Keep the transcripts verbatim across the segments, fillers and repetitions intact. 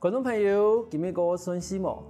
觀眾朋友，今日過順序無？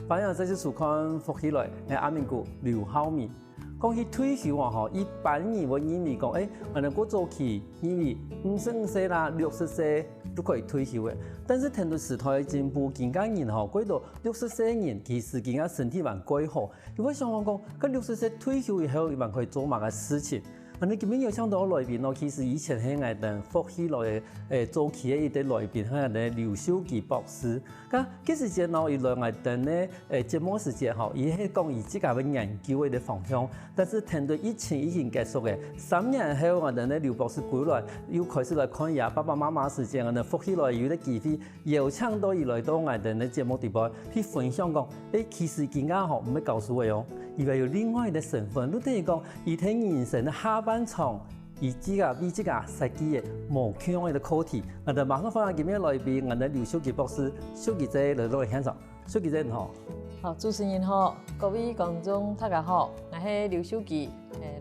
歡迎再次收看《福氣來》，𠊎阿明哥劉浩明。講起退休啊，吼，一般人會認為講，誒，𠊎等過早期認為五十五歲啦、六十歲就可以退休誒。但是聽著時代个進步，今个人吼，過到六十歲个人，其實今个身體還過好。又會想講，該六十歲退休以後，佢還可以做麼个事情？ 恁呢今日邀請到來賓哦，其實以前係𠊎等福氣來个，誒，早期个一個來賓，係𠊎等劉秀基博士。該，該時節呢，佢來𠊎等个，誒，節目時節吼，佢係講佢自家个研究个一個方向，但是聽著疫情已經結束个，三年後𠊎等个劉博士歸來，又開始來看佢爸爸媽媽時節，𠊎等福氣來有個機會 邀請到佢來到𠊎等个節目底背去分享講，誒，其實佢啊吼，毋係教書个哦，佢還有另外一個身份，就等於講，佢在人生个下半場，佢自家為自家設計个無共樣个課題。𠊎等馬上歡迎今日來賓，𠊎等劉秀基博士，秀基姐來到現場。秀基姐你好。好，主持人好，各位觀眾大家好，𠊎係劉秀基，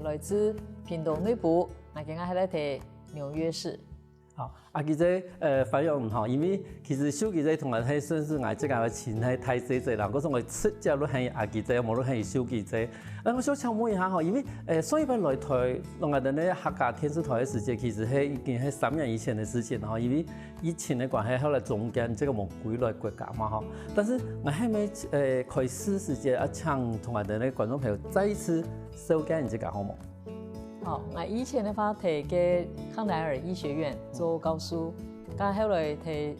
誒，來自屏東內埔，𠊎今日係來自紐約市。 好，阿基姐，呃，歡迎你吼，因為其實秀基姐同𠊎係算係𠊎自家个親，係大姐姐啦，故所𠊎直接就喊阿基姐，無就喊秀基姐。呃，𠊎想請問一下吼，因為，呃，上一擺來台，來𠊎等个客家電視台个時節，其實係已經係三年以前个事情吼，因為疫情个關係，後來中間這個無歸來國家嘛吼。但是𠊎還沒，呃，開始時節，啊，請同𠊎等个觀眾朋友再一次紹介你自家好無？ 好，𠊎以前个話在該康奈爾醫學院做教授，該後來在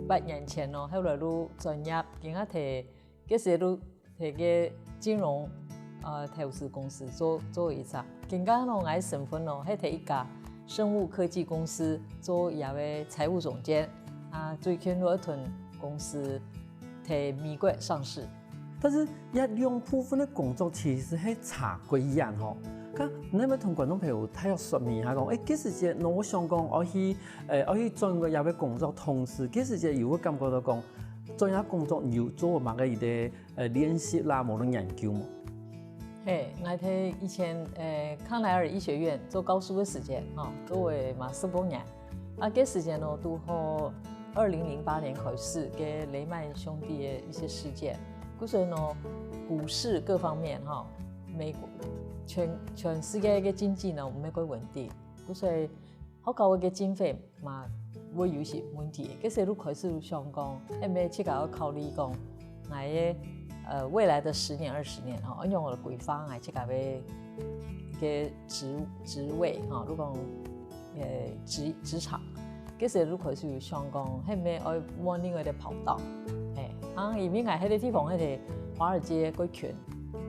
八年前咯，後來就轉業，今下在，該時就在該金融，呃，投資公司做，做一隻。今下咯，𠊎身份咯，係在一家生物科技公司做佢个財務總監，啊，最近就一同公司在美國上市。 但是這兩部分个工作其實係差過遠吼。該你愛同觀眾朋友大約說明一下講，誒，該時節，𠊎想講，愛去，誒，愛去轉個這個工作，同時該時節又會感覺到講，轉這工作有做麼个一個，呃，練習啦，無論研究無？嘿，𠊎在以前，呃，康奈爾醫學院做教授个時間，吼，做个嘛十多年。 啊，該時間咯，堵好二零零八年開始个雷曼兄弟个一些事件，故所呢，股市各方面吼，美國全，全世界个經濟呢，毋係幾穩定，故所學校个經費嘛會有一些問題，該時就開始想講，係毋係自家愛考慮講，𠊎个，呃，未來的十年、二十年吼，愛仰般來規劃𠊎自家个，个職，職位吼，就講 呃，職，職場。該時就開始有想講，係毋係愛換另外一個跑道。嘿，啊，因為𠊎該個地方該個華爾街過近，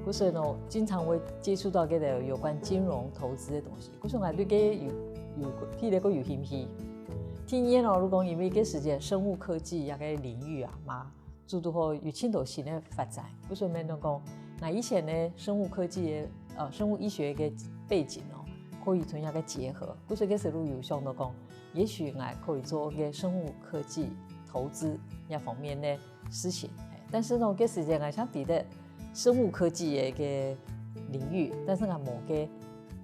故所呢，經常會接觸到該個有關金融投資个東西。故所𠊎對該有，有，對該個有興趣。第二呢，就講因為該時節生物科技這個領域啊，嘛， 堵堵好有盡多新个發展。故所變到講，𠊎以前个生物科技个，呃，生物醫學个背景哦，可以同這個結合。故所該時就有想到講，也許𠊎可以做个生物科技投資這方面个事情。嘿，但是呢，該時節𠊎想知得生物科技个一個領域，但是𠊎無个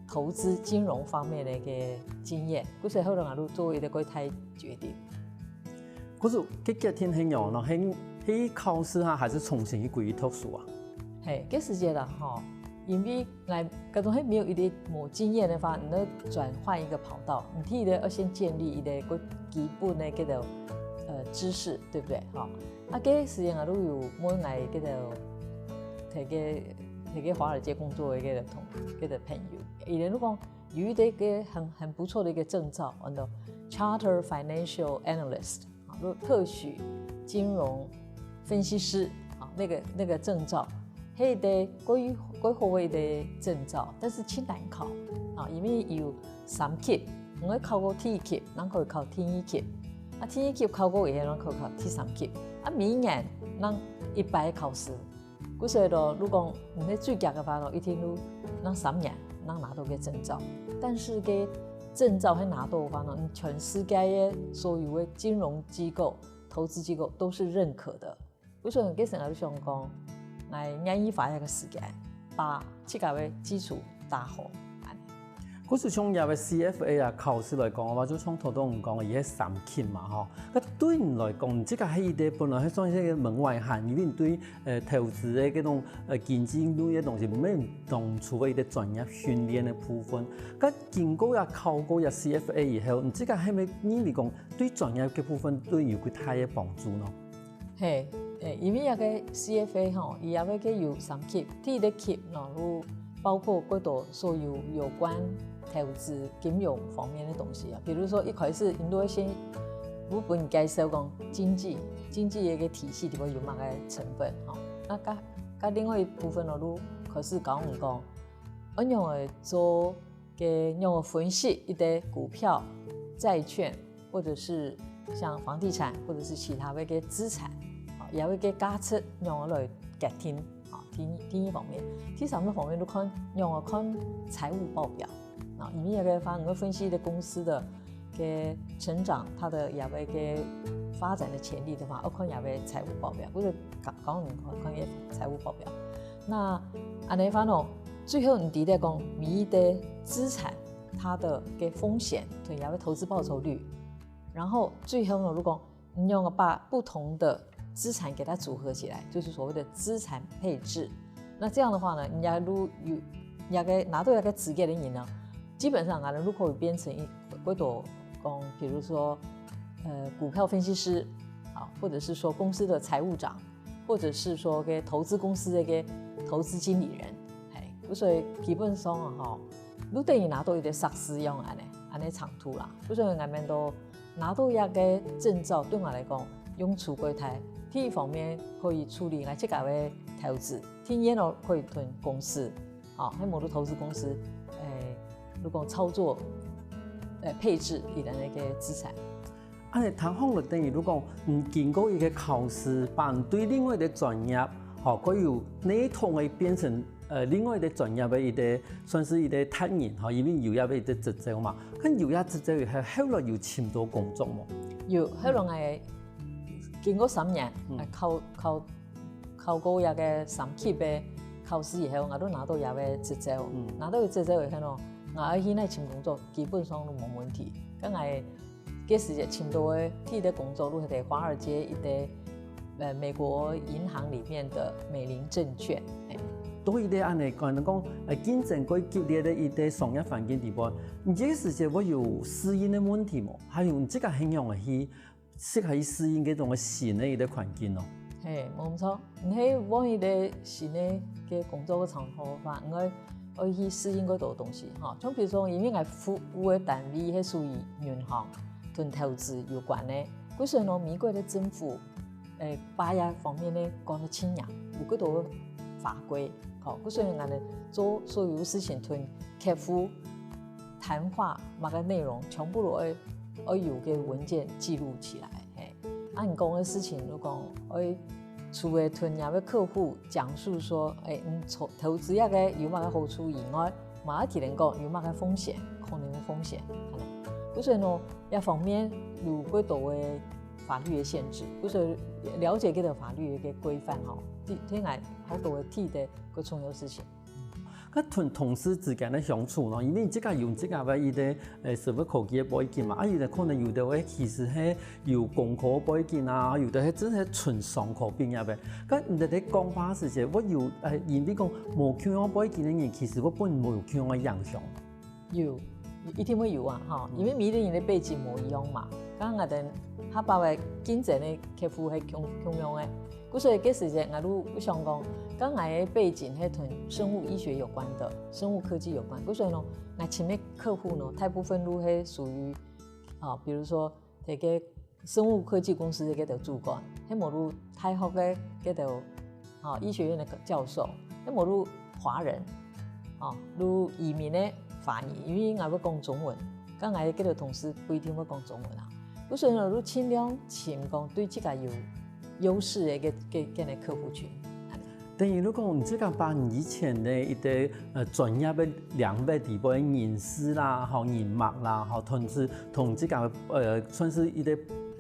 投資金融方面个一個經驗，故所後來𠊎就做一個大決定。 故所，該決定係仰呢？係，係考試哈，還係重新去歸去讀書啊？嘿，該時節啦吼，因為𠊎該種還沒有一個無經驗个話，你要轉換一個跑道，你第一個要先建立一個基本个這個，呃，知識，對不對？吼，啊，該時間啊，就有問𠊎這個，在該，在該華爾街工作个這個同，這個朋友，佢就講， 有一個，一個很，很不錯的一個證照，安到Chartered Financial Analyst，啊，就特許金融分析師，啊，那個，那個證照，係一個過，過好个一個證照，但是盡難考，啊，因為有三級，你愛考過第一級，正可以考第二級，啊，第二級考過以後，正可以考第三級，啊，每年正一擺考試。 故所咯，如果你係最遽个話咯，一定就愛三年正拿到个證照。但是个證照係拿到个話咯，你全世界个所有个金融機構、投資機構都是認可的。故所該時𠊎就想講，𠊎願意花一個時間，把自家个基礎打好。故所像這个C F A啊，考試來講个話，就像頭先講个，佢係三級嘛，吼。該對你來講，你這个係一个本來係算係一个門外漢，因為你對呃投資个這種呃經濟類个東西，無當初个一个專業訓練个部分。該經過也考過也C F A以後，你這个係毋係認為講對專業个部分對你有幾大个幫助呢？係，誒，因為這个C F A吼，佢這个个有三級，第一个級呢，就包括幾多所有有關投資、金融方面个東西啊。比如說一開始，佢就會先有分介紹講經濟，經濟个个體系裡背有麼个成分吼。該該該另外一部分呢，就開始教你講，仰般來做个仰般分析一个股票、債券，或者是像房地產，或者是其他个个資產，啊，佢个个價值仰般來決定，啊，第二第二方面。第三个方面，就看仰般看財務報表，啊，因為這个話，你會分析一个公司个个成長，佢个這个个發展个潛力个話，愛看佢个財務報表，或者講講你看看个財務報表。該恁樣个話呢，最後你知得講每一个資產 它个个風險，同佢个投資報酬率。然後最後呢，如果你仰般把不同个資產給它組合起來，就是所謂个資產配置。那這樣个話呢，你這就有，這个拿到這个資格个人呢，基本上啊，就可以變成一个，幾多講，比如說，呃，股票分析師，啊，或者是說公司个財務長，或者是說个投資公司个个投資經理人，嘿，所以基本上啊，吼，就等於拿到一个碩士樣恁樣，恁樣程度啦。所以𠊎等都拿到這个證照，對𠊎來講，用處過大。第一方面可以處理𠊎自家个投資，第二呢可以同公司，吼，係無論投資公司，誒，就講操作，誒，配置佢个个資產。 恁樣聽下來，等於就講，嗯，經過一个考試，把你對另外一个專業，吼，佢有系統个變成，呃，另外一个專業个一个，算係一个達人，吼，因為有這个一个執照嘛。該有這執照以後，後來有尋到工作無？有，後來𠊎經過三年，嗯。呃，考考考過這个三級个考試以後，𠊎就拿到這个執照。嗯。拿到這个執照以後呢，𠊎愛去哪尋工作，基本上都無問題。該𠊎 該時節尋到个第一个工作就係在華爾街一个，呃，美國銀行裡面的美林證券。嘿。對於恁樣講，講，呃，競爭過激烈个一个商業環境底背，你這个時節會有適應个問題無？還有你自家係仰般去適合去適應這種个新个一个環境呢？嘿，無錯。 你係換一个新个个工作个場合个話，你愛愛去適應幾多東西，吼。像比如說，因為𠊎服務个單位係屬於銀行同投資有關个，故所呢，美國个政府，誒，把這方面呢管得盡嚴，有幾多法規，吼，故所𠊎等做所有事情同客戶談話麼个內容，全部都愛愛有个文件記錄起來，嘿。 啊，你講个事情，就講，愛除了同若个客戶講述說，誒，你投投資這个有麼个好處以外，嘛愛提醒講有麼个風險，可能个風險。恁樣。故所呢，這方面有幾多个法律个限制，故所了解這个法律个規範吼，對對𠊎好多个提个个重要事情。 該同同事之間个相處呢，因為你自家有自家个一个，呃，社會科技个背景嘛，啊，有个可能有个其實係有工科背景啊，有个係真係純商科畢業个。該你等在講話時節，會有，呃，因為講無共樣背景个人，其實會分你無共樣个影響。有，一定會有啊，吼，因為每個人个背景無一樣嘛。剛剛𠊎等下把个競爭个客戶係共共樣个， 故所該時節，𠊎就想講，該𠊎个背景係同生物醫學有關个，生物科技有關。故所呢，𠊎尋个客戶呢，大部分都係屬於，啊，比如說，這个生物科技公司个該兜主管，係無就大學个該兜，啊，醫學院个教授，係無就華人，啊，就移民个華人，因為𠊎會講中文，該𠊎个該兜同事不一定會講中文啊。故所呢，就盡量尋講對自家有 優勢个个个个个客戶群。等於就講，你自家把你以前个一个，呃，專業个領域底背个人士啦，吼，人脈啦，吼，同時同自家，呃，算係一个，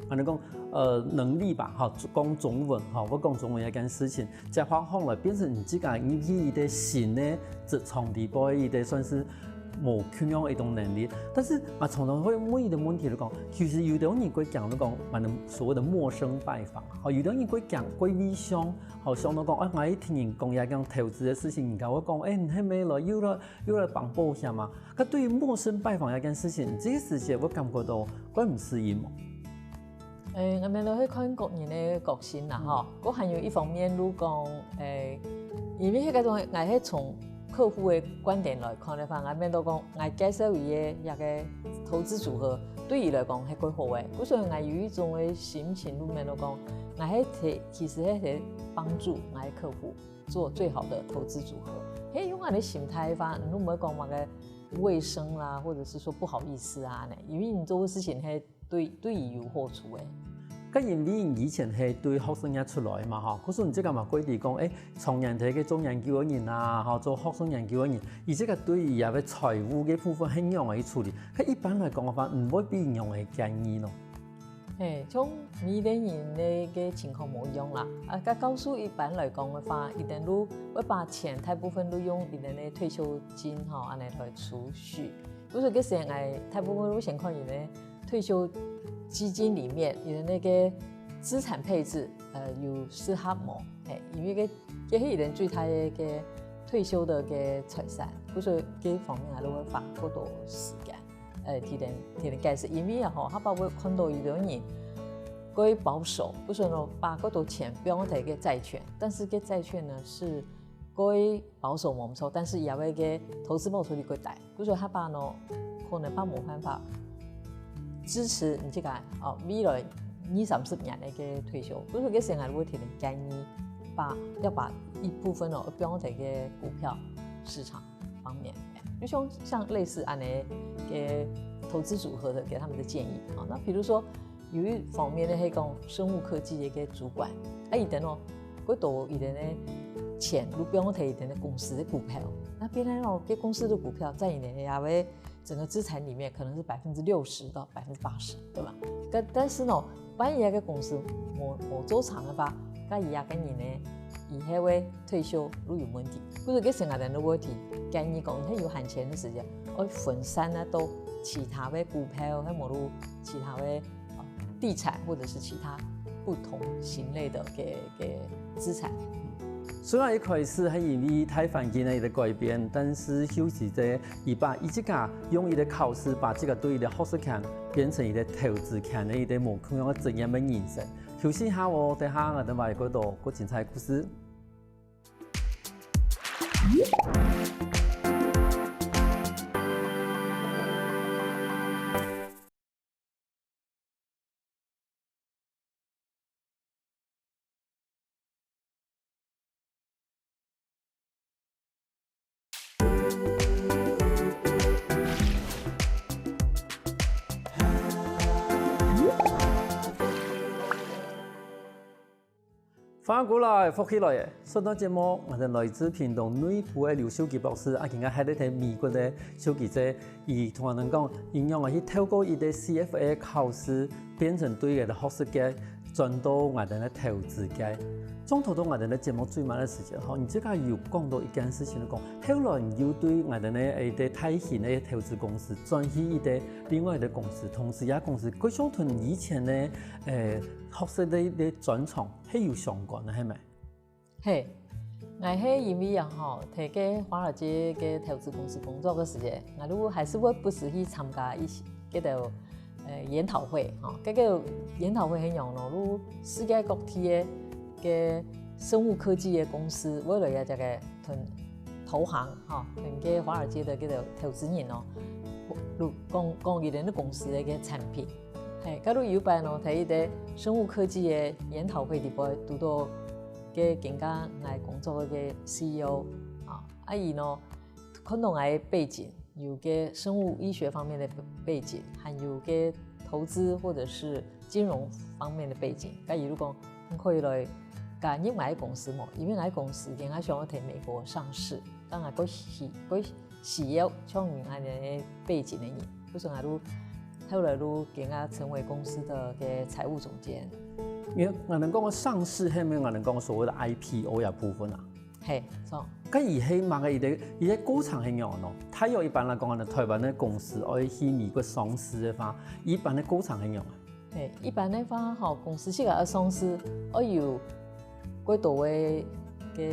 恁樣講，呃，能力吧，吼，講中文，吼，會講中文這件事情，再換下來變成你自家入去一个新个職場底背，一个算係無共樣一種能力。但是啊，常常會問一個問題，就講，其實有的人會講，就講，反正所謂的陌生拜訪，好，有的人會講，會內向，好，想到講，哎，𠊎一聽人講也講投資的事情，人家會講，哎，你還沒來，又來又來幫保險啊。該對於陌生拜訪這件事情，這個時節我感覺到怪毋適應無？誒，𠊎等都係看個人个個性啦吼。嗯。過還有一方面，如講，誒，因為該種，𠊎係從客戶个觀點來看个話，𠊎等都講，𠊎介紹佢个一個投資組合，對佢來講係較好个。故所以𠊎有一種个心情，就變到講，𠊎係提，其實係提幫助𠊎个客戶做最好的投資組合。係用恁樣个心態个話，你就毋會講麼个衛生啦，或者是說不好意思啊，呢，因為你做个事情係對，對佢有好處个。該因為你以前係對學術界出來嘛，吼，故所你這個嘛規定講，誒，長年在該做研究个人啊，吼，做學術研究个人，佢這個對於這個財務个部分係仰般去處理？該一般來講个話，你會分人仰般个建議呢？嘿，像每個人个，个情況無一樣啦。啊，該教授一般來講个話，佢等就會把錢大部分都用佢等个退休金吼，恁樣來儲蓄。故所該時𠊎大部分都先看佢等个退休基金裡面，佢等个資產配置，呃，有適合無？嘿，因為該，該係佢等最大个，个退休个，个財產，故所該方面𠊎都會花較多時間。 呃，提前，提前解釋，因為啊吼，下擺會看到有个人過保守，故所呢，把較多錢放在該債券，但是該債券呢係過保守無錯，但是佢个投資報酬率過低，故所下擺呢，可能佢無辦法支持你這個，哦，未來二三十年个，个退休，故所該時𠊎會提前建議，把，要把一部分哦放在該股票市場 方面。就像，像類似恁樣个投資組合的，給他們的建議。好，那比如說有一方面呢，係講生物科技个主管，啊，佢等哦，會把佢等个錢就放在佢等个公司个股票，那變成哦，該公司个股票在佢等个也會整個資產裡面可能是百分之六十到百分之八十，對吧？但，但是呢，萬一該公司無，無做長个話，該佢个人呢，以後个退休就有問題。故所該時𠊎等就會提建議講，你有閒錢个時間，愛分散啊到其他个股票，還無就其他个，呃，地產或者是其他不同型類的个，个資產。雖然一開始係因為大環境个一個改變，但是休息者佢把佢自家用佢个考試，把這個對佢个學術圈變成佢个投資圈个一個無共樣个職業个人生。休息下哦，等下𠊎等還有過多過精彩个故事。 翻過來，福氣來了！上段節目，𠊎等來自屏東內埔个劉秀枝博士，啊，今下還在美國个秀枝姊，佢同𠊎等講，仰般去透過佢个C F A考試，變成對佢个學術界 轉到𠊎等个投資界。從頭到𠊎等个節目最尾个時間吼，你自家有講到一件事情，講後來你又對𠊎等个一個大型个投資公司轉去一個另外一個公司，同時這公司過像同以前个，誒，學術个一個專長係有相關个，係無？ 嘿，𠊎係因為啊吼，在該華爾街个投資公司工作个時節，𠊎就還係會不時去參加一些，該兜，呃，研討會吼。該个研討會係仰呢？就世界各地个，个生物科技个公司，會來這個同投行吼，同該華爾街个該兜投資人哦，就講，講佢等个公司个該產品。 嘿，假如有擺呢，在一個生物科技个研討會裡背，堵到該今下𠊎工作个CEO，啊，啊佢呢，看到𠊎个背景，有个生物醫學方面个背景，還有个投資或者是金融方面个背景，該佢就講，你可以來加入𠊎个公司無？因為𠊎个公司今下想要在美國上市，該𠊎較需，較 需要像你恁樣个背景个人，故所𠊎就後來就今下成為公司个个財務總監。因為𠊎等講个上市，係毋係𠊎等講个所謂个I P O个部分啊？嘿，著。該佢係麼个一個一個過程係仰呢？大約一般來講呢，臺灣个公司愛去美國上市个話，一般个過程係仰啊？嘿，一般个話吼，公司自家愛上市，愛有幾多位个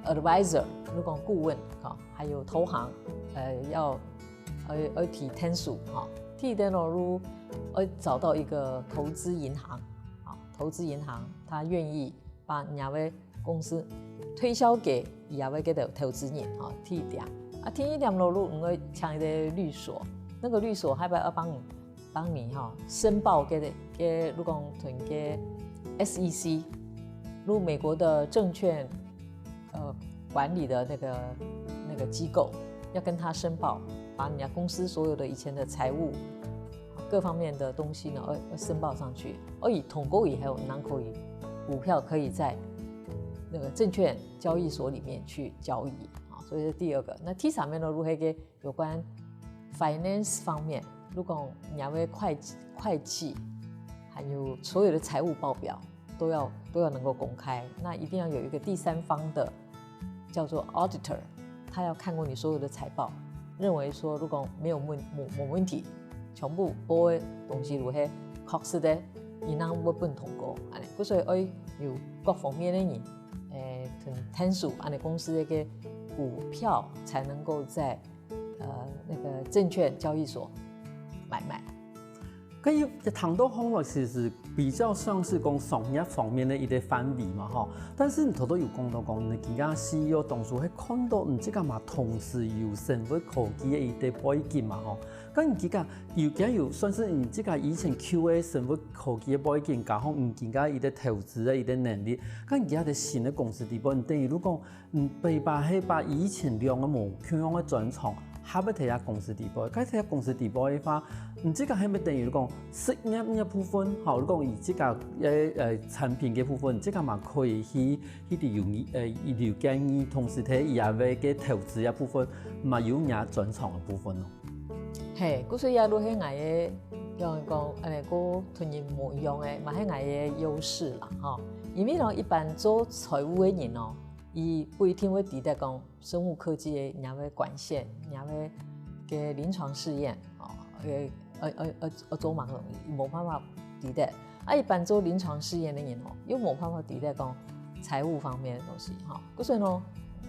advisor，就講顧問，吼，還有投行，呃，要愛愛提 team 數，吼，第一點咯，就愛找到一個投資銀行，好，投資銀行他願意把你个公司推銷給佢个投投資人，吼，第一點。啊，第二點咯，就你愛請一個律所，那個律所還要幫你幫你哈申報个个，如講同个 S E C，如美國的證券呃管理的那個那個機構，要跟他申報，把你的公司所有的以前的財務各方面的東西呢，要要申報上去，而以通過以後，然後可以股票可以在那個證券交易所裡面去交易啊，所以是第二個。那第三面呢，如何个有關 finance 方面，如果你要會會計，會計，還有所有的財務報表都要都要能夠公開，那一定要有一個第三方的叫做 auditor，他要看過你所有的財報，認為說如果沒有問沒沒問題，全部報个東西如何確實的，你能會分通過，安尼，故所以愛有各方面的人，誒，同 team 數，安尼公司的个股票才能夠在呃那個證券交易所買賣。可以談到後來，其實比較像是講商業方面的一個範圍嘛，吼。但是你頭頭有講到講，你今个 C E O 當初係看到你這個嘛，同時有生物科技的一個背景嘛，吼。該你今个有今有算是你這個以前 Q A 生物科技的背景，加上你今个一個投資的一個能力，該你今个新的公司底背，你等於如果 嗯，白白係把以前兩個無共樣个專長，合在這公司底背。該這公司底背个話，嗯，這個係毋係等於講實驗个部分，吼，如果以這個呃呃產品个部分，這個嘛可以去去留意呃留建議，同時在以後个投資个部分，嘛有你專長个部分咯。嘿，故所以也都係𠊎个，用講，誒，个同人無一樣个，嘛係𠊎个優勢啦，吼。因為呢，一般做財務个人哦， 佢不一定會知得講生物科技个若个管線，若个个臨床試驗，哦，个呃呃呃呃做麼个東西，無辦法知得。啊，一般做臨床試驗个人哦，又無辦法知得講財務方面个東西，吼。故所以呢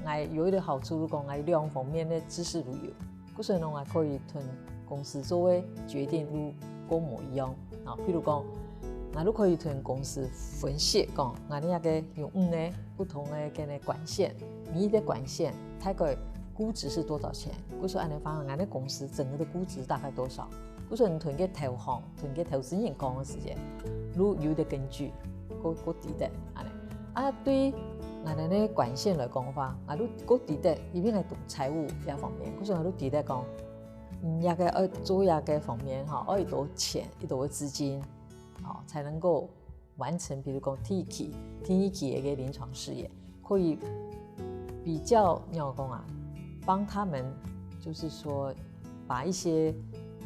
，𠊎有一個好處，就講𠊎兩方面个知識都有。 故所以呢，𠊎可以同公司做个決定都過無一樣。啊，譬如講，𠊎都可以同公司分析講，𠊎這個有五個不同个个个管線，每一個管線大概估值是多少錢？故所以恁樣話，𠊎个公司整個的估值大概多少？故所以你同个投行、同个投資人講个時間，都有一個根據，過過知得恁樣。 啊，對𠊎等个管線來講个話，𠊎都過知得，因為𠊎讀財務這方面，故所𠊎都知得講，嗯，這個愛做這個方面吼，愛幾多錢，幾多个資金，哦，才能夠完成，比如講第一期、第一期个臨床試驗，可以比較，你要講啊，幫他們就是說把一些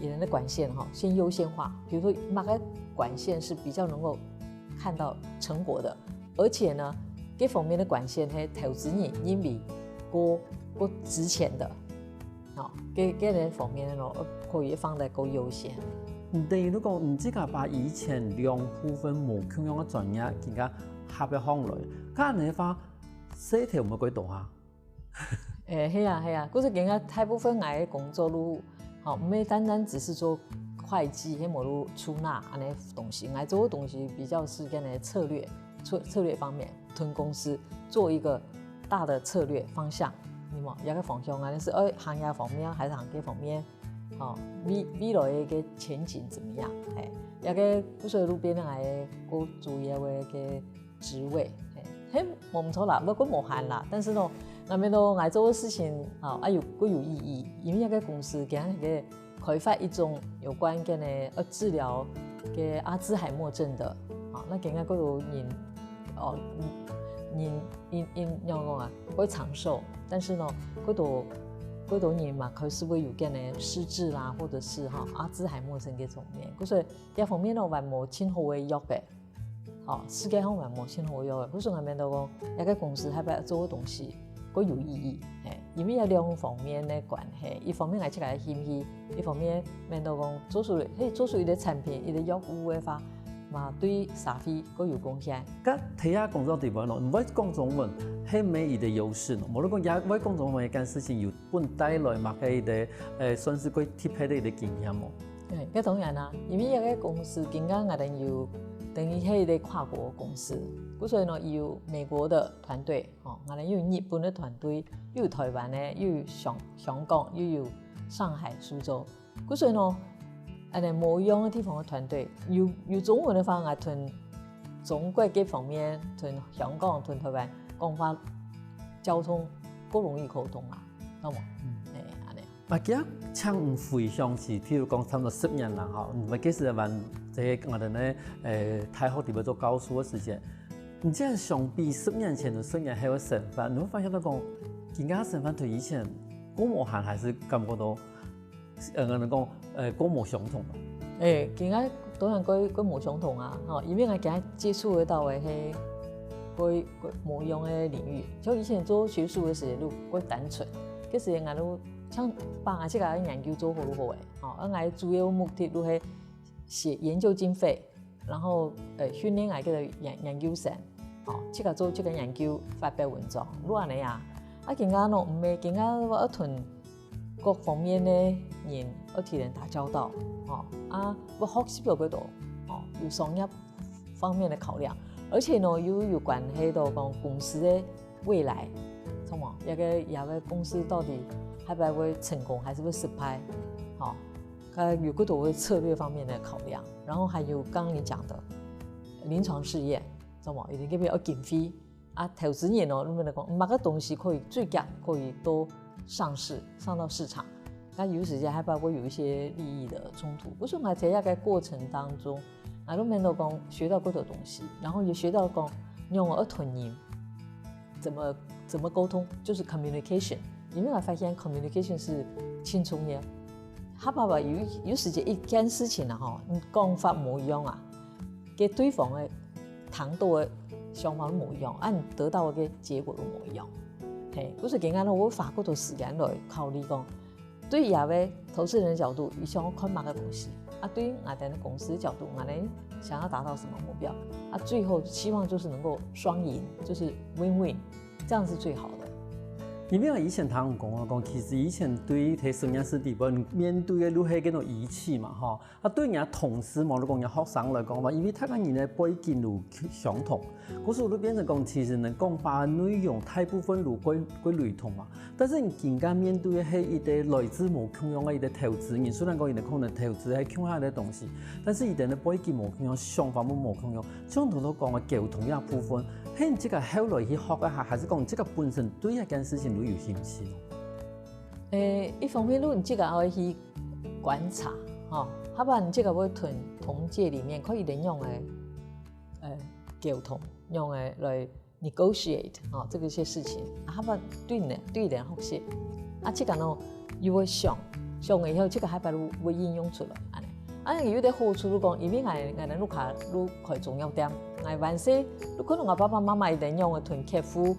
別人的管線哈，先優先化，比如說哪個管線是比較能夠看到成果的，而且呢，這方面的管線係投資人認為過過值錢的，好，這這方面咯，可以放在過優先。嗯，等於你講，你自家把以前兩部分無共樣个專業，更加合一項來，該恁樣个話，事頭毋會過多哈？ 誒，係啊，係啊，故所今个大部分𠊎个工作都，吼，毋係單單只是做會計，係無就出納恁樣東西。𠊎做个東西比較是跟个策略，策策略方面，同公司做一個大的策略方向，你嘛，這個方向啊，是呃行業方面還是行業方面，吼，未未來个前景怎麼樣？誒，這個故所路邊个𠊎个主要个个 職位，嘿，嘿，無毋著啦，毋過無閒啦。但是呢，𠊎面都𠊎做个事情啊，啊有過有意義，因為該個公司佢个開發一種有關个呢，呃，治療个阿茲海默症的，啊，該今个過多人，哦，人人人人仰講啊，會長壽，但是呢，過多過多人嘛，開始會有个呢失智啦，或者是哈阿茲海默症个方面，故所這方面呢，還無盡好个藥个。 吼，世界上還無盡好藥个，故所𠊎面都講，這個公司還愛做个東西，个有意义，嘿，因為有兩方面个關係，一方面𠊎自家个興趣，一方面面對講做出來，嘿，做出一個產品，一個藥物个話，嘛對社會个有貢獻。該在這工作地方咯，毋會講中文，係無一個優勢咯。無論講也會講中文，一件事情有分帶來嘛，个一個，呃，算係个特別个一個經驗哦。對，該當然啦，因為這個公司今下𠊎等有等於係一個跨國公司，故所以呢，有美國个團隊，吼，𠊎等有日本个團隊，又有台灣个，又有香香港，又有上海、蘇州。故所以呢，恁呢無一樣个地方个團隊，有有中文个話，𠊎同中國个方面，同香港、同台灣講話，交通較容易溝通啊，懂無？嗯，哎，恁呢。 啊，佢請你回想起，譬如講差不多十年啦，吼，你該時還在𠊎等呢，呃，大學裡背做教授个時間，你這樣相比十年前同十年後个生活，你會發現到講，今下生活同以前較無閒，還係感覺到，呃，𠊎等講，呃，較無相同嘛？欸，今下當然較較無相同啊，吼，因為𠊎今下接觸得到个係較較無一樣个領域，像以前做學術个時節，就較單純，該時𠊎就 像把𠊎自家个研究做好就好欸，吼，啊𠊎主要目的就係寫研究經費，然後，呃，訓練𠊎个研研究生，吼，自家做自家研究發表文章，就恁呢啊。啊今下呢，毋係，今下𠊎愛同各方面个人愛同人打交道，吼，啊愛學習到幾多，吼，有商業方面个考量，而且呢，又有關係到講公司个 未來，什麼，這個這個公司到底下擺會成功還是會失敗，吼，該有較多个策略方面个考量，然後還有剛剛你講的臨床試驗，什麼，一定這邊要經費啊，投資人哦，那邊來講，麼个東西可以最快可以都上市，上到市場，那有時間下擺會有一些利益的衝突。故所𠊎在這個過程當中，𠊎都面對講學到較多東西，然後也學到講用我同人 怎麼怎麼溝通，就是communication。因為𠊎發現communication係盡重要。下擺有有時節一件事情啊，吼，你講法無一樣啊，該對方个聽到个想法無一樣，啊你得到个結果又無一樣。嘿，故所今下呢，𠊎花較多時間來考慮講， 對這位投資人的角度，佢想要看麼个東西，啊對𠊎等公司的角度，𠊎等想要達到什麼目標，啊最後希望就是能夠雙贏，就是win-win，這樣是最好的。因為以前聽人講啊，講其實以前對於在實驗室裡背面對个就係該種儀器嘛，吼，啊對人家同事嘛，你講人家學生來講嘛，因為大家人个背景都相同， 故所就變成講，其實呢，講話內容大部分都較較雷同嘛。但是你今下面對个係一個來自無共樣个一個投資人，雖然講佢等可能投資係共下个東西，但是佢等个背景無共樣，想法又無共樣，像頭先講个溝通這部分，係你自家後來去學个，還還係講你自家本身對這件事情就有興趣咯？欸，一方面，你自家愛去觀察，吼，下擺你自家會同同儕裡面可以仰般个，呃，溝通，仰般个來 negotiate，吼，這個一些事情，啊，下擺對人對人學習，啊，自家呢又會想，想了以後，自家下擺就會應用出來，恁呢。啊，有一個好處就講，因為𠊎𠊎等屋下就開中藥店，𠊎還細，就看到𠊎爸爸媽媽佢等仰般同客戶，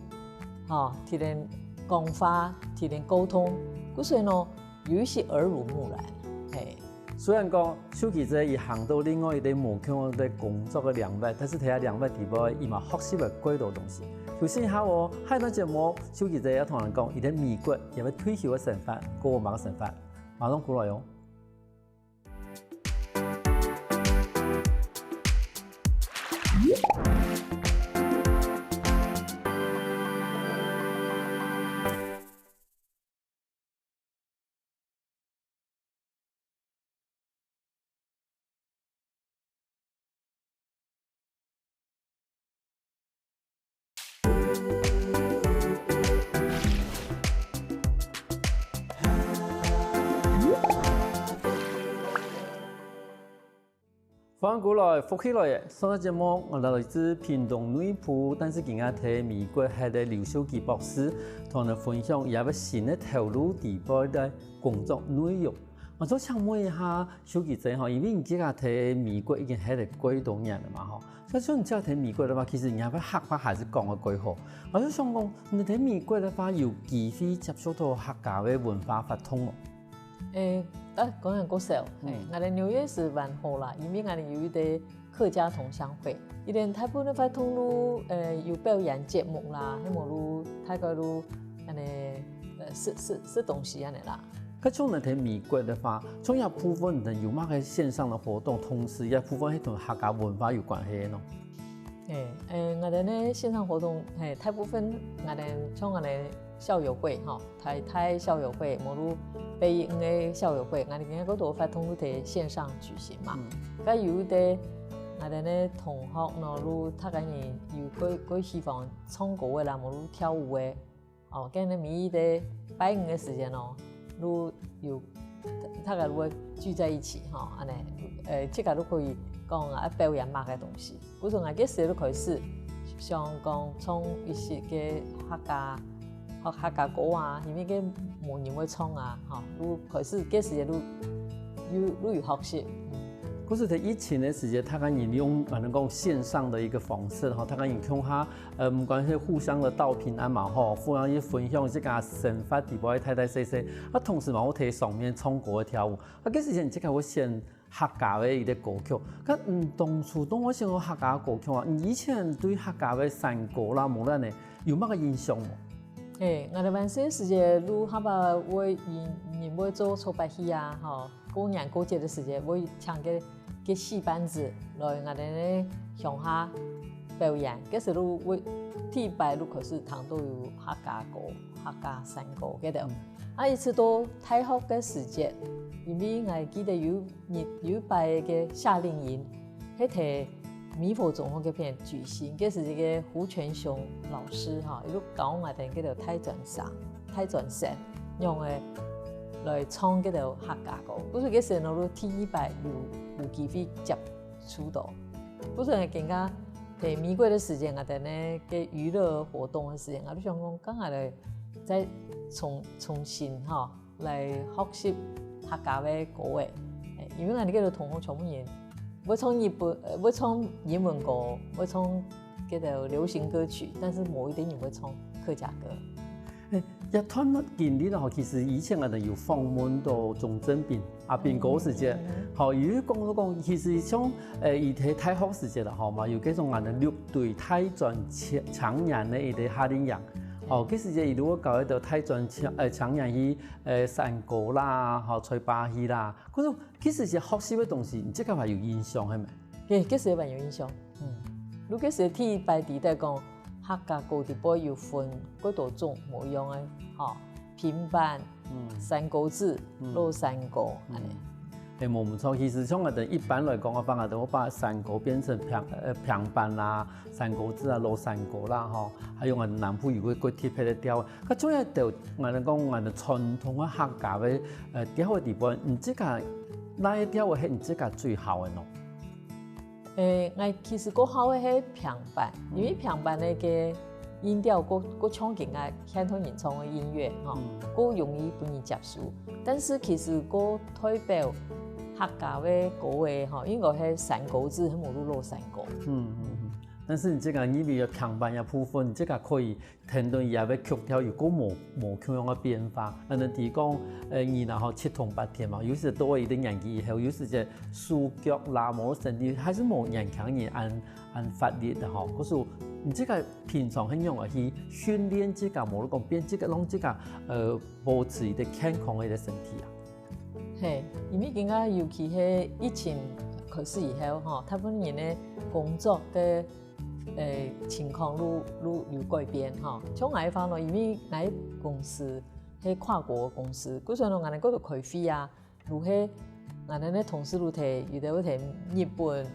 吼，同人講話，同人溝通，故所呢，有一些耳濡目染，嘿。 雖然講邱吉姐佢行到另外一個無共樣个工作个領域，但是在這領域裡背，佢嘛學習了幾多東西。休息一下哦，下一段節目，邱吉姐愛同人講，佢在美國有个退休个生活，過麼个生活，馬上過來哦。 歡迎過來，福氣來了！上個節目，𠊎來自屏東內埔，但是今下在美國歇个劉秀枝博士，同𠊎等分享佢个新个頭路底背个工作內容。𠊎就想問一下秀枝姊吼，因為你自家在美國已經歇了幾多年了嘛吼，所以說你自家在美國的話，其實你還會客話還是講得幾好。𠊎就想講，你在美國的話，有機會接觸到客家的文化活動無？誒，啊，講人國小，誒，嗯，𠊎在紐約是蠻好啦，因為𠊎有一個客家同鄉會，佢等大部分都會通路，呃，有表演節目啦，還無路大概路，安尼，呃，食食食東西安尼啦。該像你在美國的話，像這部分你有麼个線上的活動，同時這部分係同客家文化有關係个呢？誒，誒，𠊎等呢線上活動，嘿，大部分𠊎等像𠊎等校友會吼，台大校友會，無路北一个校友會，𠊎等今个都發通路在線上舉行嘛。該有一个𠊎等呢同學呢，路大家人有个个喜歡唱歌个啦，無路跳舞个。哦，今日每一个拜五个時間哦，路有大家都會聚在一起吼，安尼，呃，自家都可以講啊表演麼个東西。 故所𠊎該時就開始想講創一些个客家，學客家歌啊，因為該無人會唱啊，吼，就開始該時就有有有學習。故所在疫情个時節，大家人用可能講線上的一個方式吼，大家人共下，呃，毋管係互相的道平安嘛吼，互相去分享自家生活底背个大大細細，啊，同時嘛，有在上面唱歌跳舞，啊，該時節你自家會選 客家个一個歌曲。該嗯，當初當會選客家歌曲啊，你以前對客家个山歌啦，無論呢，有麼个印象無？誒，𠊎等還細个時節，路下把會人人會做草八戲啊，吼，過年過節个時節會請个个戲班子來𠊎等个鄉下表演，該時路會第一擺路開始聽到有客家歌、客家山歌該兜。啊，一直到大學个時節，因為𠊎記得有 日有一擺个夏令營，係在美孚中學該片舉行，該時一个胡全雄老師吼，一路教𠊎等該兜大專生、大專生，仰會來唱該兜客家歌。故所該時呢，就第一擺有有機會接觸到。故所更加在美國个時間，𠊎等呢个娛樂活動个時間，𠊎就想講，敢來再重重新吼， 來學習客家个歌仔，因為𠊎等該兜同學全部人會唱日本，呃，會唱英文歌，會唱該兜流行歌曲，但是無一定人會唱客家歌。誒，這段經歷吼，其實以前𠊎等有訪問到鍾正斌阿斌哥時節，吼，有講到講，其實像誒，佢在大學時節啦，吼嘛，有該種𠊎等六堆大專青青年个一個夏令營，吼，該時節佢就會搞一個大專青誒青年去 誒山歌啦，吼，吹把戲啦。可是其實係學習个東西，你這个還有印象係無？嘿，其實還有印象。嗯，如果係第一擺知得講，客家歌底背有分幾多種無樣个，吼，平板、山歌子、老山歌，安尼。誒，無毋著，其實像𠊎等一般來講个話，𠊎等會把山歌變成平呃平板啦、山歌子啊、老山歌啦，吼，還有𠊎等南部有个較特別个調。 較重要就𠊎等講𠊎等傳統个客家个呃調个底背，你自家哪一調个係你自家最好个呢？誒，𠊎其實較好个係平板，因為平板个个音調較較像今个現代人唱个音樂吼，較容易分人接受。但是其實較代表客家个歌个吼，應該係山歌子，係無就老山歌。嗯嗯嗯。但是你這个因為有平板个部分，你這个可以 聽到佢个曲調有較無無共樣个變化。恁樣提講，呃，你然後七通八天嘛，有時到了一定年紀以後，有時節手腳啦，無身體還係無年輕人恁恁發力个吼。可是你這个平常係仰般去訓練自家，無論講變這个讓自家呃保持一個健康个一個身體啊。嘿，因為今个尤其係疫情開始以後吼，大部分人个工作个 誒情況愈愈有改變吼。像𠊎个話咯，因為𠊎个公司係跨國个公司，故所呢，𠊎等過度開會啊，愈係𠊎等个同事愈在，有个會在日本、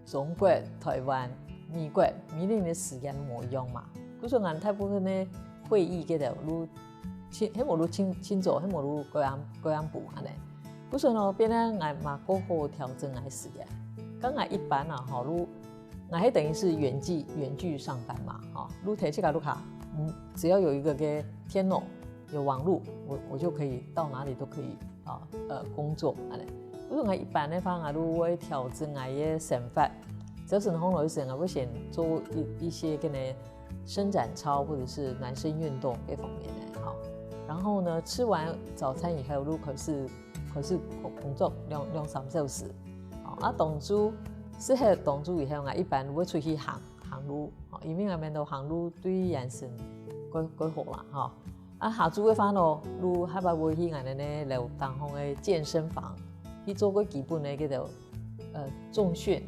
中國、台灣、美國，每年个時間無一樣嘛。故所𠊎等大部分个會議个頭愈盡，係無愈盡盡早，係無愈過暗過暗晡安尼。故所呢，變了𠊎嘛過好調整𠊎个時間。該𠊎一般啊吼，愈 𠊎係等於是遠距遠距上班嘛，吼，愈在自家屋下，嗯，只要有一個个電腦，有網路，我我就可以到哪裡都可以啊，呃，工作恁呢。所以講一般个話，𠊎就會調整𠊎个生活。朝晨䟘來个時，𠊎會先做一一些可能伸展操或者是暖身運動這方面个，吼。然後呢，吃完早餐以後，就開始開始工工作兩兩三小時。吼，啊，當晝食忒當晝以後，𠊎一般會出去行行路，吼，因為𠊎面到行路對眼神較較好啦，吼。啊，下晝个話呢，就下擺會去𠊎等个樓頂項个健身房，去做個基本个這種呃重訓，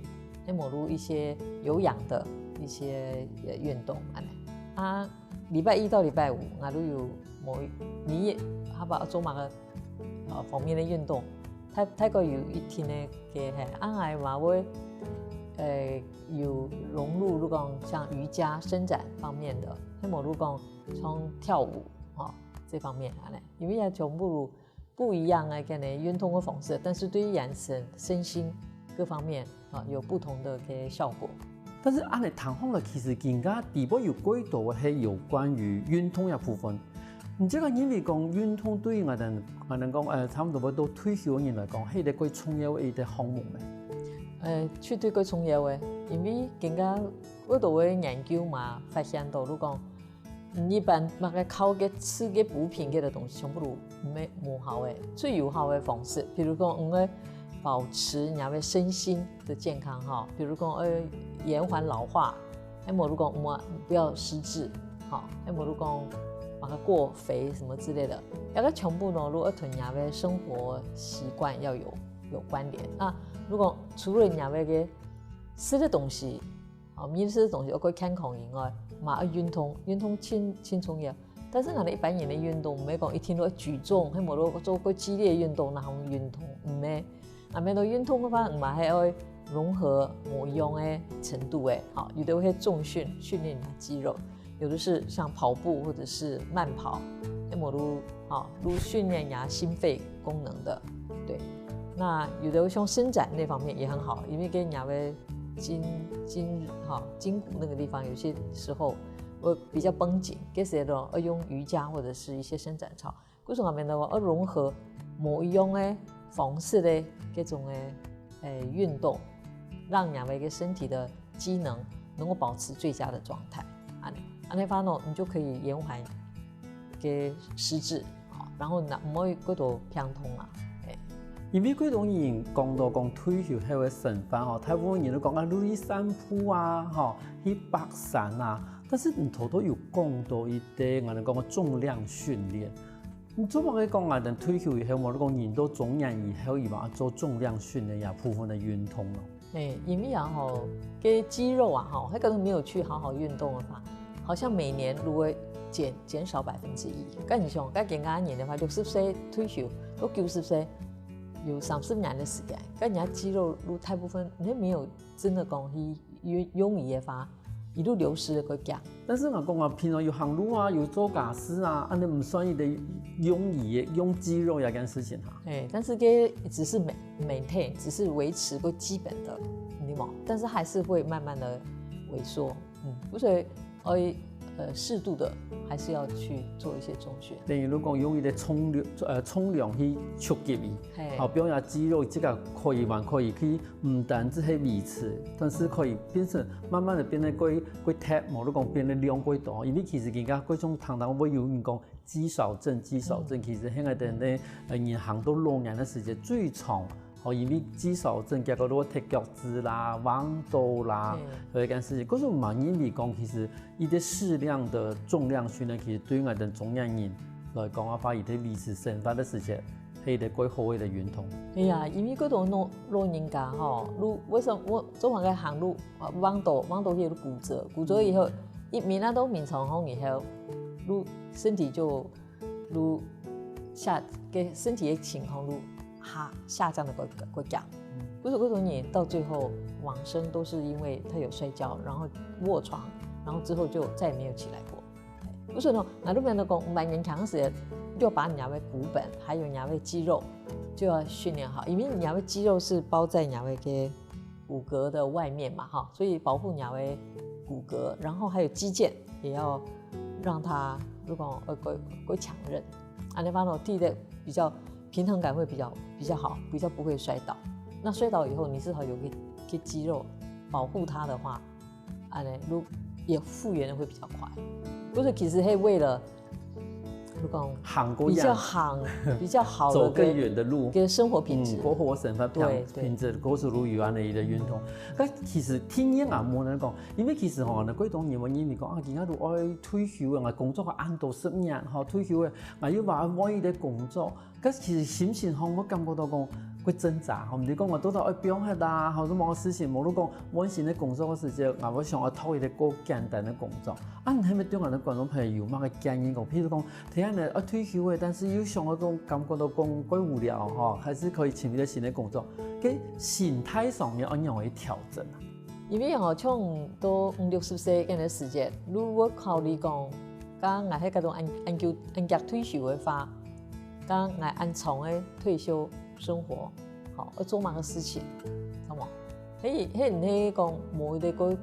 還無就一些有氧的一些呃運動恁呢。啊，禮拜一到禮拜五，𠊎都有某一你也下擺做麼个呃方面的運動，大大概有一定个个嘿，啊，𠊎嘛會呃有融入，就講像瑜伽伸展方面的，還無就講像跳舞吼這方面恁呢。因為啊，全部不一樣个可能運動个方式，但是對於眼神、身心各方面啊有不同的个效果。但是恁呢聽下來，其實更加底背有幾多係有關於運動个部分。你這個認為講運動對於𠊎等𠊎等講，呃，差不多會到退休个人來講，係一個最重要个一個項目咩？呃，絕對最重要个，因為更加有多个研究嘛發現到，就講 你一般麼个靠个吃个補品个東西，全部都無無效个。最有效个方式，比如講，你愛保持你个身心的健康哈，比如講，愛延緩老化，還無就講，我們不要失智，哈，還無就講，把它過肥什麼之類的，這個全部呢，就愛同你个生活習慣要有有關聯。啊，就講除了你个个食个東西， 哦，面食个東西愛較健康以外，嘛愛運動，運動盡盡重要。但是𠊎等一般人个運動，毋係講一定都愛舉重，還無都做過激烈運動，那種運動，毋係。啊，面到運動个話，嘛還愛融合無一樣个程度个，好，有的會重訓，訓練你的肌肉，有的是像跑步或者是慢跑，還無都好，都訓練你的心肺功能的，對。那有的像伸展那方面也很好，因為跟你的 筋筋哈筋骨那個地方，有些時候會比較繃緊，這時候要用瑜伽或者是一些伸展操。故所𠊎等个話，要融合無一樣个方式个這種个誒運動，讓你个一個身體的機能能夠保持最佳的狀態。啊，啊，那方呢，你就可以延緩个失智。 然後呢，毋會過多病痛啊。因為過多人講到講退休後个生活吼，大部分人都講啊，去散步啊，吼，去爬山啊。但是你頭頭有講到一個，𠊎等講个重量訓練。你做麼个講啊？等退休以後，無你講人到中年以後，佢嘛做重量訓練呀，部分个運動咯。 哎，因為啊吼，个肌肉啊吼，那個沒有去好好運動的話，好像每年都會減減少百分之一。該你想，該減加年的話，六十歲退休，都九十歲，有三十年的時間，該人家肌肉都大部分，你沒有真的講去用用力的話，一路流失的會減。但是我講啊，平常有行路啊，有做家事啊，恁呢毋算一個用力个用肌肉呀，這件事情哈。哎，但是這只是每 maintain，只是維持个基本的，你懂嗎？但是還是會慢慢的萎縮，嗯，所以而呃適度的還是要去做一些重訓。等於如果用一個重量，呃，重量去觸及佢，嘿，好，表示肌肉這個可以還可以去，毋單只係維持，但是可以變成慢慢的變得過過大，無就講變得量過大，因為其實人家過種常常會有人講 肌少症，肌少症其實現在的呢，呃，人行到老年的時間最長，哦，因為肌少症，結果都會踢腳趾啦、彎倒啦，對有一件事情。可是我們認為講，其實一個適量的重量訓練，其實對於我們中年人來講的話，一個維持生活的時間，係一個過好的運動。哎呀，因為過多老老人家吼，如為什麼我做麼个行路，啊，彎倒彎倒去就骨折，骨折以後，一明啊都明常好以後，就身體就就下个身體的情况就下下降的过过强。不是过多年到最后往生都是因为他有摔跤，然后卧床，然后之后就再也没有起来过。不是呢，那路边的讲，蛮年轻时就把你的骨本还有你的肌肉就要训练好，因为你的肌肉是包在你的个骨骼的外面嘛，哈，所以保护你的骨骼，然后还有肌腱也要让它，如果呃，过过强韧，啊，你发现第一个比较平衡感会比较比较好，比较不会摔倒。那摔倒以后，你至少有个个肌肉保护它的话，啊嘞，如也复原的会比较快。不是，其实是为了，如果行过比较行，比较好的走更远的路，跟生活品质，嗯，过好个生活对对品质，过速路有安的一个运动。但其实天然啊，无人讲，因为其实吼，那过多年我认为讲啊，今仔都爱退休啊，工作啊，安到十年吼，退休啊，啊又话换一个工作。但其实心情上，我感觉到讲，会挣扎吼，毋是讲我到底爱放下啦，吼，什么事情，无论讲完成的工作个时节，啊，我想要讨一个过简单的工作。啊，你还没对我的观众朋友有么个建议讲，譬如讲，天然的要退休了，但是又想要讲感觉到讲过无聊吼，还是可以寻一个新的工作，个心态上面要仰去调整啊？因为吼，像到五六十岁个时节，如果考虑讲，讲我迄个种安安久安脚退休的话，讲我安长的退休生活，好，要做么个事情，好无？嘿，嘿，你迄讲无一个个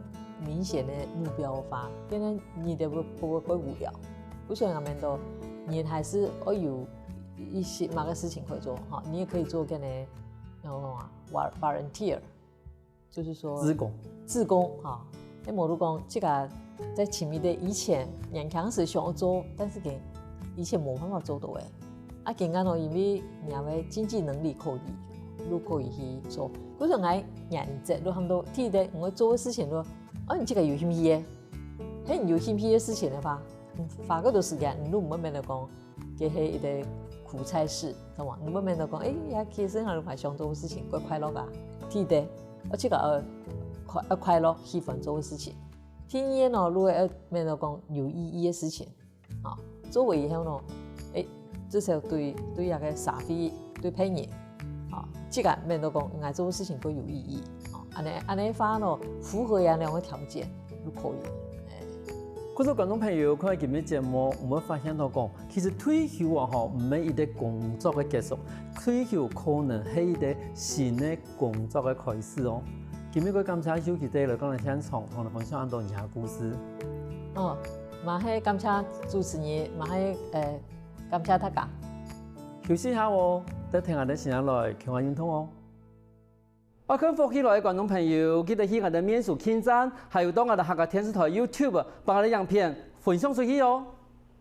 明显的目标的话，变成你的会不会会无聊？我想那边都，你还是要有一些么个事情可以做哈，你也可以做跟呢，那种啊，volunteer，就是说志工，志工哈。那么如果讲这个在前面的以前年轻时想要做，但是给以前没办法做到哎，啊，今天呢，因为你的经济能力可以，都可以去做。可是我原则都很多，第一个我做的事情都，哦，你这个有兴趣耶，嘿，你有兴趣的事情的话，嗯，花个多时间，你都没有那讲，给黑一个苦差事，懂吗？你没有那讲，哎呀，其实我还想做的事情，怪快乐吧，第一个，而且个呃快呃快乐，喜欢做的事情。第二呢，如果要面对讲有意义的事情，啊，做为以后呢，哎，至少对对那个社会对朋友，啊，这个面对讲应该做的事情更有意义，啊，安尼安尼话呢，符合呀两个条件就可以。可是观众朋友看今日节目，我们发现到讲，其实退休啊吼，毋係一个工作的结束，退休可能係一个新的工作的开始哦。今日个感谢秀琪姐来到现场，同我们分享恁多你的故事。哦，嘛係感谢主持人，嘛係呃感谢大家。休息一下哦，再听下个时间来，健康运动哦。爱看福气来的观众朋友，记得去我们的面书网站，还有到我们的客家电视台YouTube，把我们的影片分享出去哦。